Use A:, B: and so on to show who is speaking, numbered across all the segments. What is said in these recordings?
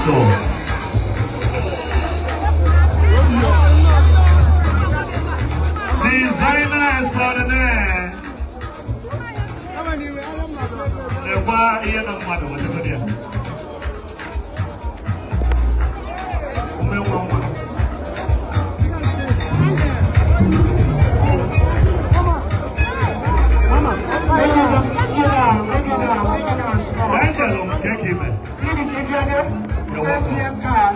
A: So, designer extraordinaire. Lekwa ihe na mmadụ wetagodi ya. Ume nwa nwa. Angel nke ka ime.
B: Please, if you're the
A: You're welcome.
B: ATM card,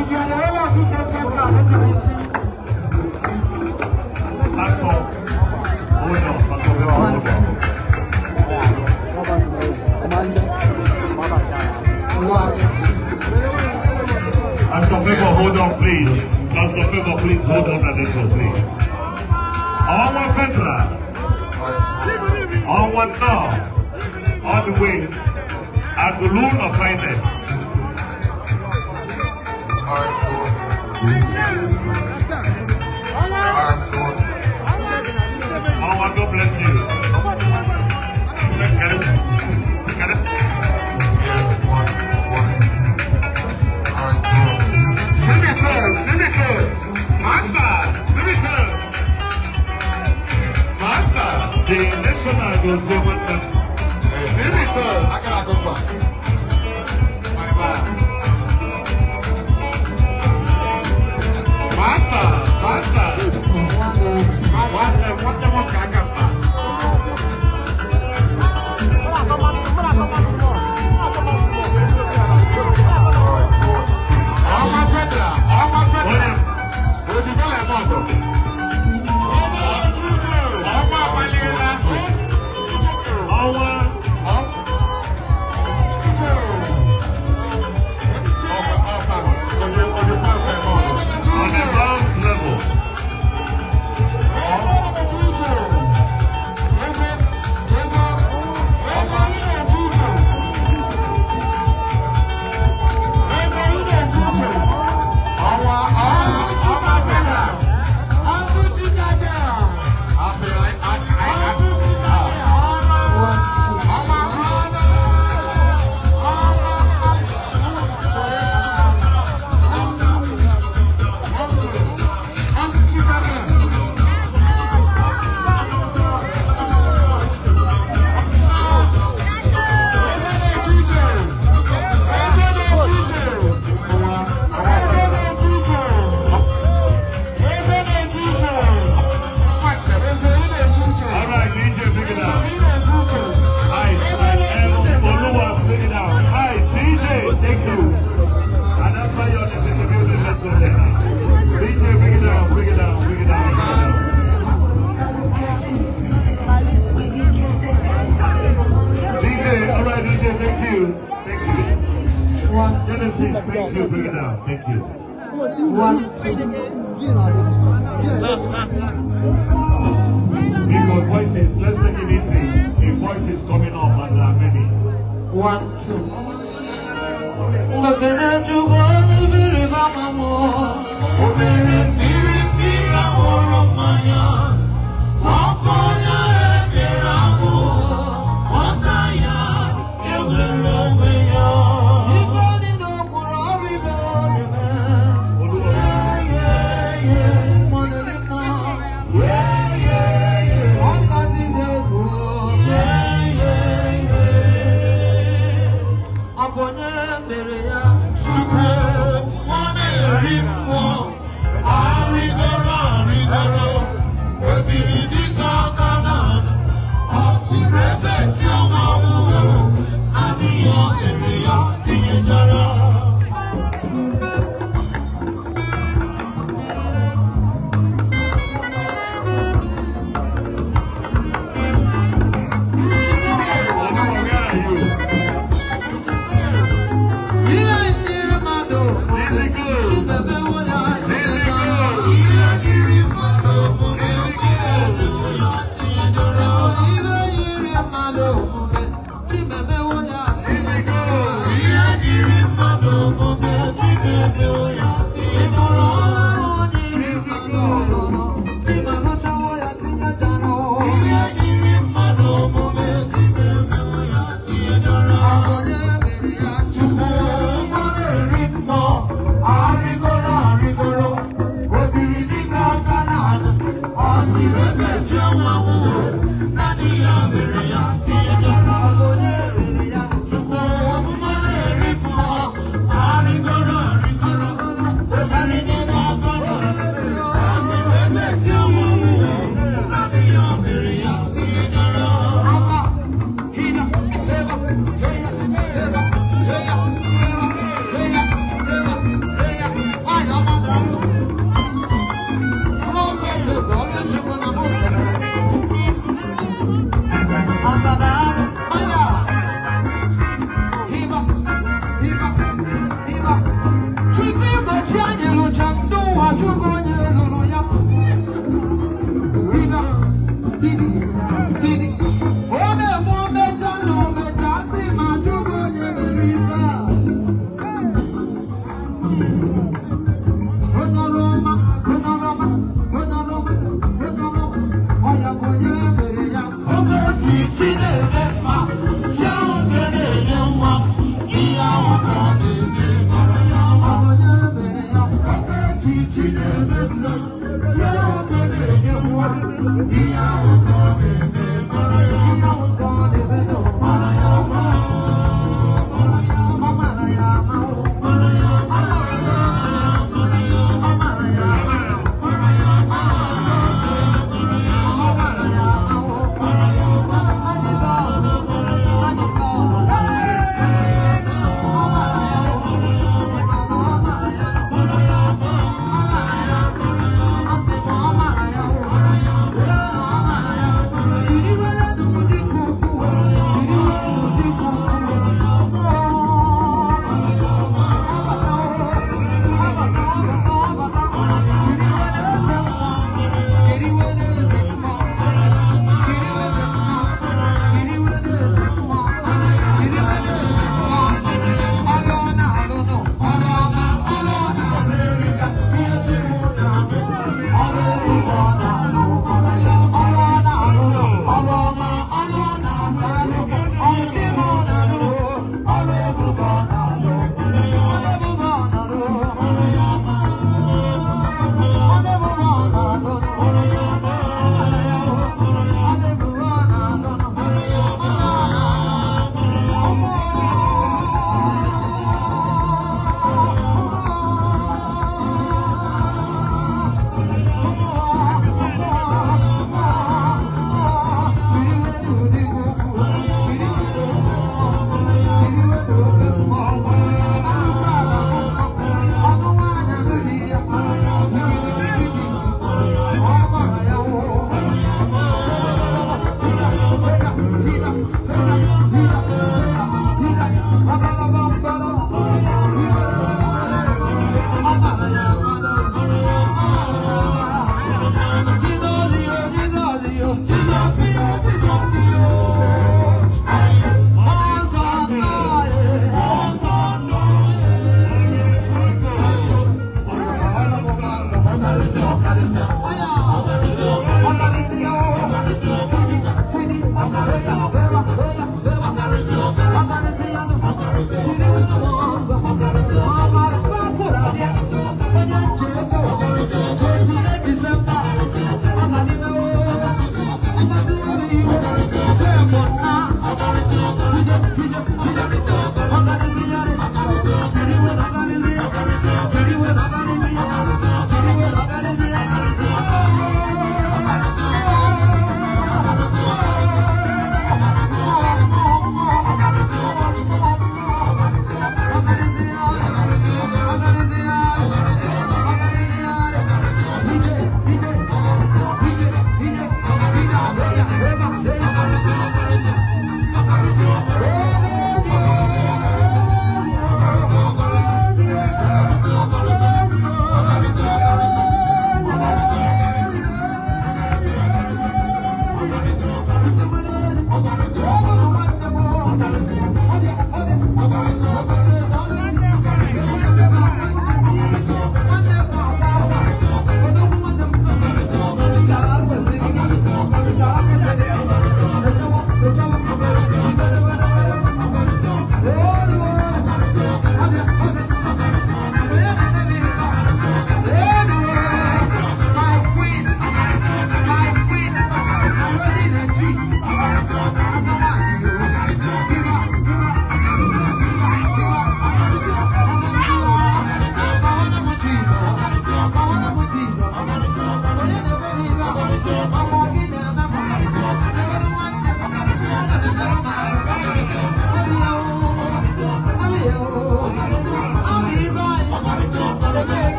B: if you're the owner of this ATM card, let me see.
A: Pastor, hold on, Pastor, hold on. Pastor Favor, hold on, please. Pastor Favor, please hold on a little, please. Ọnwa Federal, Ọnwa North, all the way, Agulu of Finance. Ọnwa, God bless you. Get it? Get it?
B: Senator, Senator,
A: Master, Senator, Master, the national goes over.
B: Senator, I gotta go back.
A: Master, Master,
B: What the one I got back? Ọnwa Federal, Ọnwa Federal, ojúbọ̀lẹ̀ mọ̀tò. Ọnwa agbaliela.
A: Ọnwa, on the bounce level.
B: Ọnwa Federal.
A: All right, DJ, bring it down. Hi, Oluwa, bring it down. Hi, DJ, thank you. And after your in the building, let's go there. DJ, bring it down, bring it down, bring it down, bring it down. DJ, all right, DJ, thank you. Thank you. Genesis, thank you, bring it down. Thank you.
B: One, two.
A: Because voices, let's take it easy. The voices coming up and there are many.
C: One, two. Ngakene chukwu mmiri mama m o mere mmiri mmiri ahụrụ mmanya ọkụ onye ekere ahụ ghọta ya enwere onwe ya ibe dị n'okpuru ọrụ ibe ọ na-eme.
A: Oluwa.
C: Mmadụ dị mma. Ọka dịzị egwu. Ọ bụ onye mere ya?
B: Chukwu, ọ na-eri mmụọ, arịgoro arịgoro, ebiri dịka aka na ọchịrị eze chiọma ọgwụgwụ, adịghị o mere ya tinyechara.
A: Oluwa, where are you?
C: Ihe nyere mmadụ
A: Really good.
C: Chimebewo ya.
A: Really good.
C: Ihe nyere mmadụ. onye mere ya. Chukwu mmụọ na-eri mmụọ, arịgoro arịgoro, obiri dịka aka na-anụ, ọchịrị eze chi ọnwa nwụọ, naanị ya mere ya. Tinyejara onye mere ya. Chukwu mmụọ na-eri mmụọ, arịgoro arịgoro, obiri dịka aka na-anụ, ọchịrị eze chi ọnwa nwụọ, naanị ya mere ya. Tinyejara.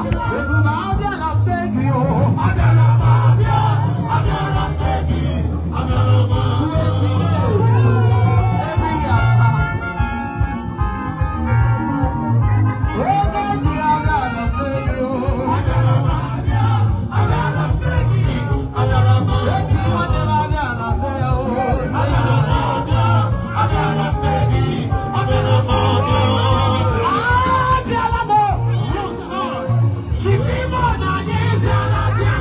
C: Ebube abịala m be gị o. Abịala m abịa, abịala m be gị, abịala m abịa. 20 days, every year. Oge ji abịala m be gị o. Abịala m abịa, abịala m be gị, abịala m abịa. Eki nwanne m abịala m be ya o. Abịala m abịa, abịala m be gị, abịala m abịa. Abịala m o. Chief Imo na anyị bịara bịa.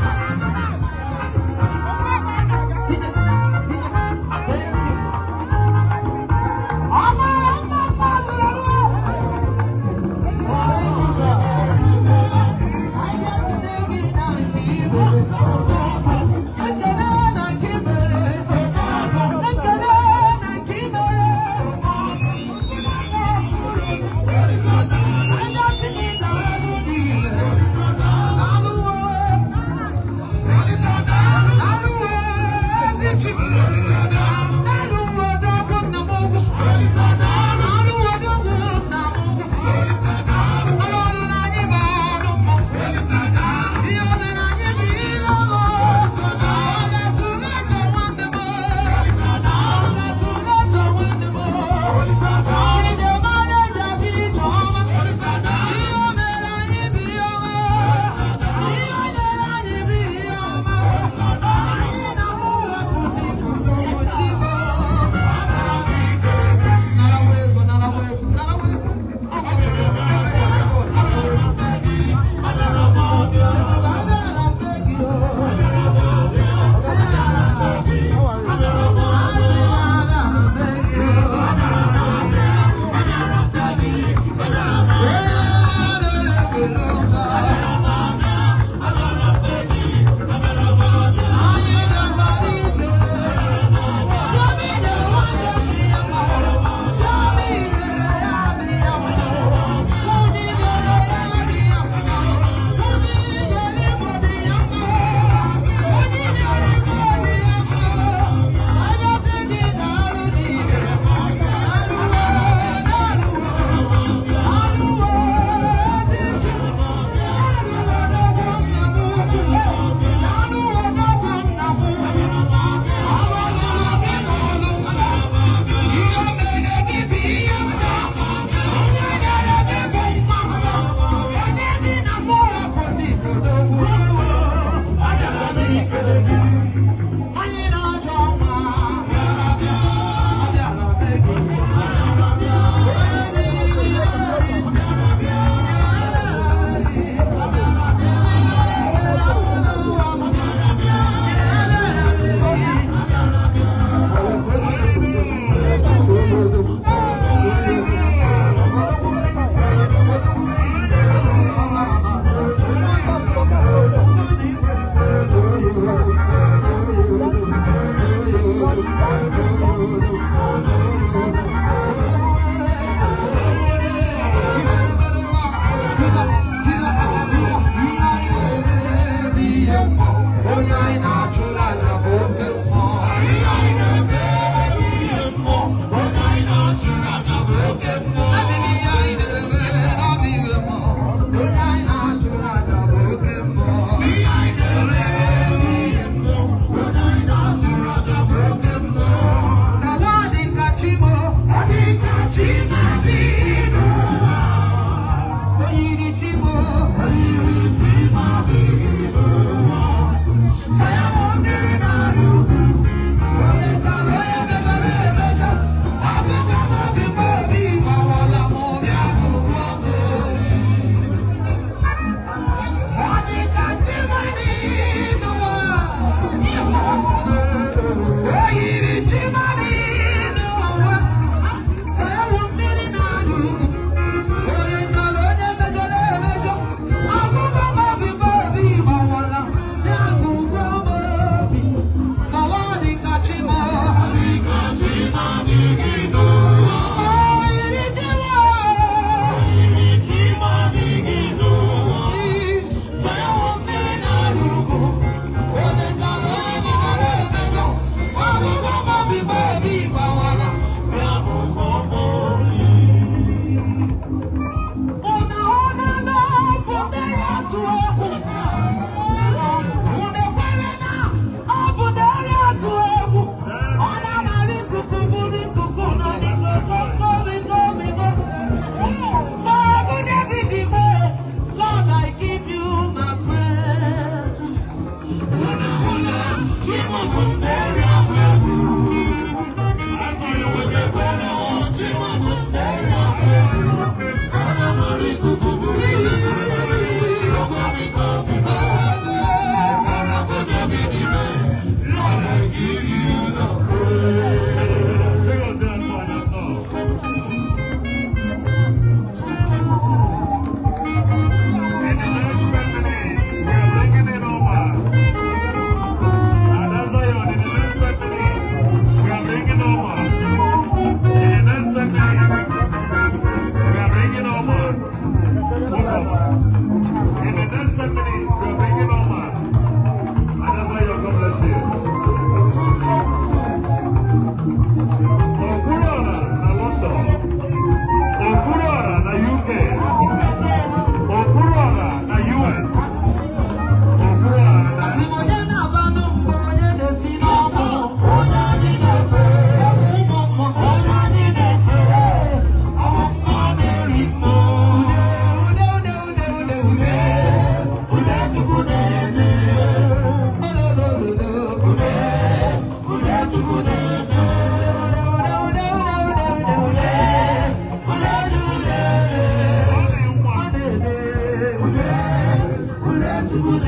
C: I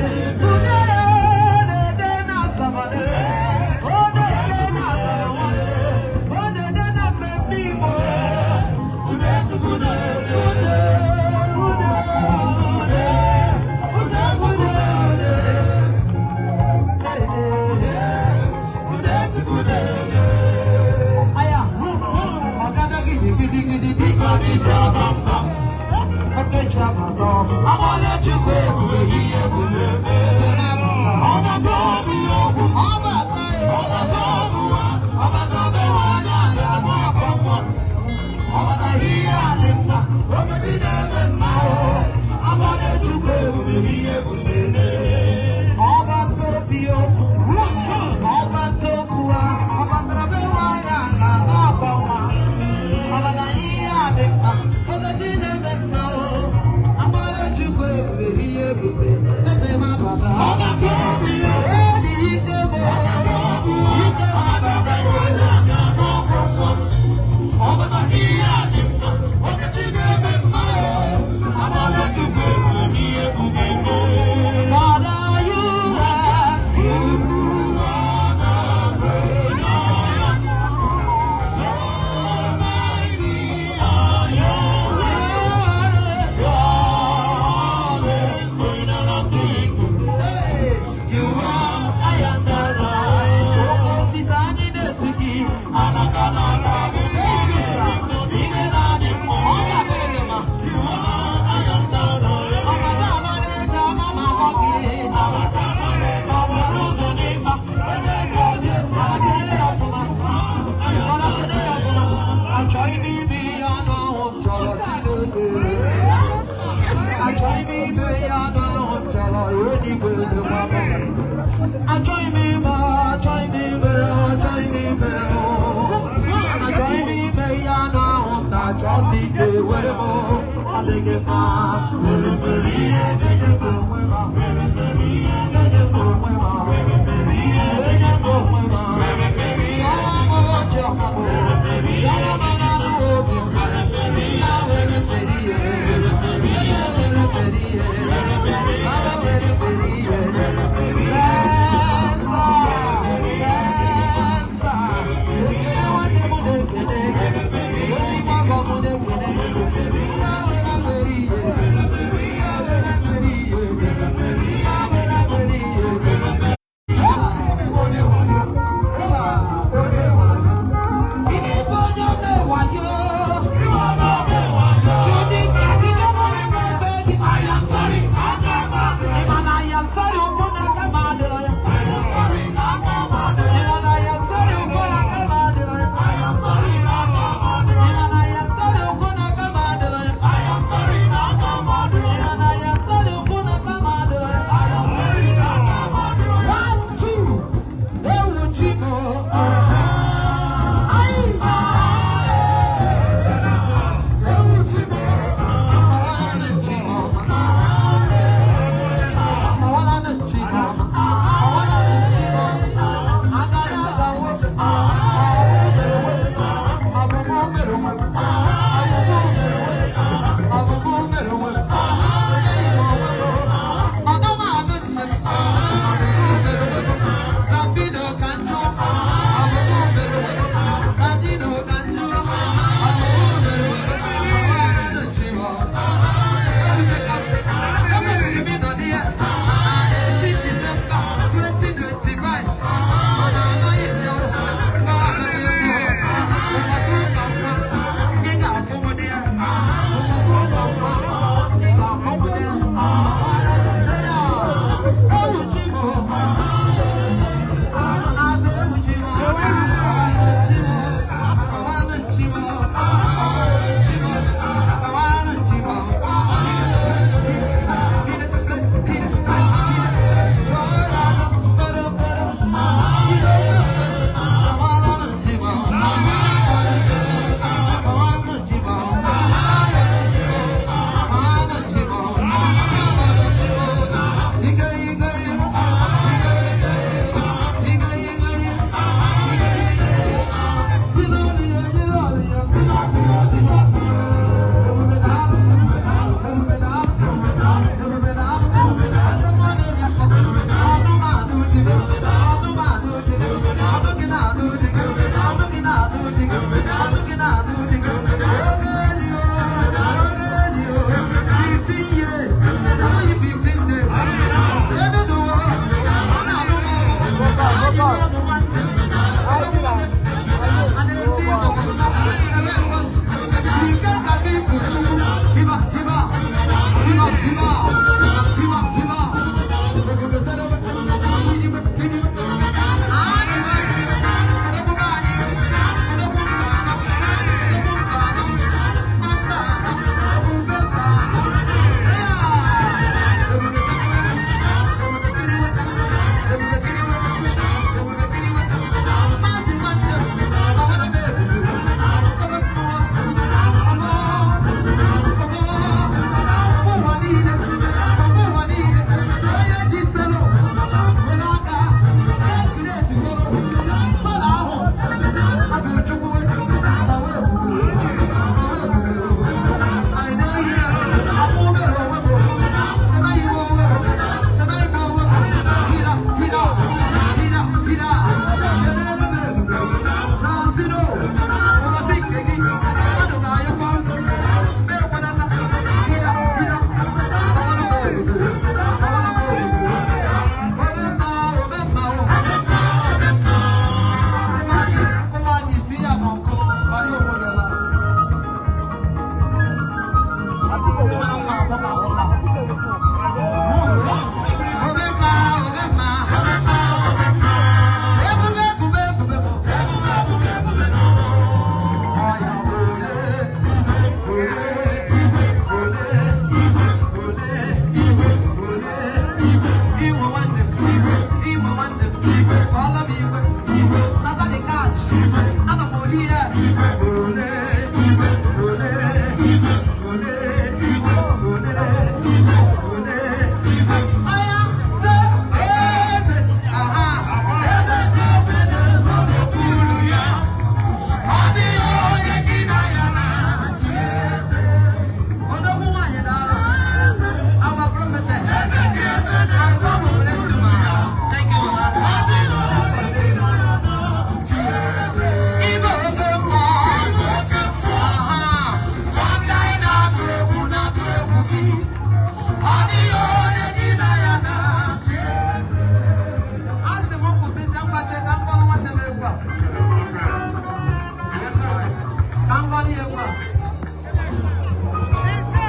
C: 15 days.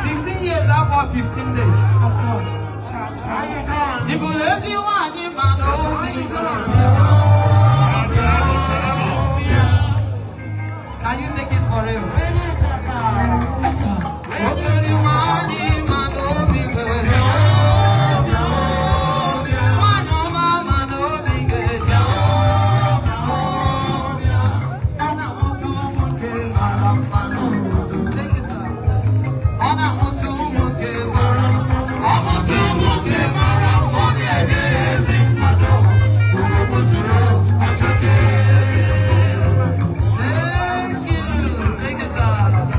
C: 15 years, about 15 days. If you let you want him, man, can you take it for him? Thank you. Thank you, sir.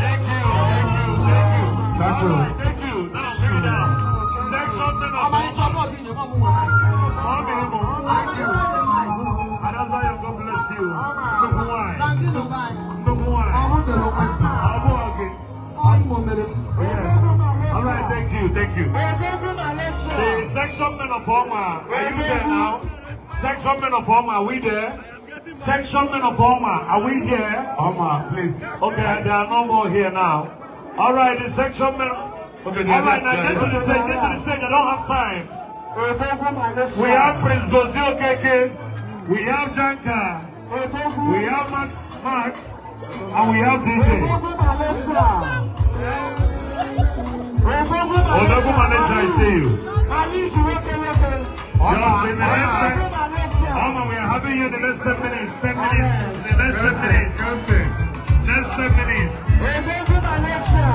A: Thank you, thank you, thank you.
D: Thank you.
A: All right, thank you. Now, bring it down. Section Thank you. Adazayo, God bless you. Nnukwu nwanyị. Nnukwu nwanyị. Ọ bụ oge. Yes. All right, thank you, thank you. The section men of Oma, are you there now? Section men of Oma, are we there? Section men of Oma, are we here?
D: Oma, please.
A: Okay, there are no more here now. All right, the section men.
D: Okay,
A: All right, now
D: yeah,
A: get to the stage, get to the stage. I don't have time. We have Prince Gozio Keke, we have Janka, we have Max Max, and we have DJ. Odogu Malaysia, I see you. Just in the next 10, Oma, we are having you in the next 10 minutes, 10 minutes, the next 10 minutes,
D: Kelson.
A: next 10 minutes.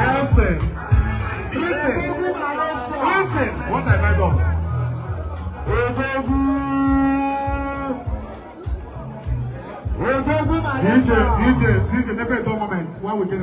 D: Kelson. Listen. Listen. What have I done? DJ, DJ, DJ, never a dull moment while we get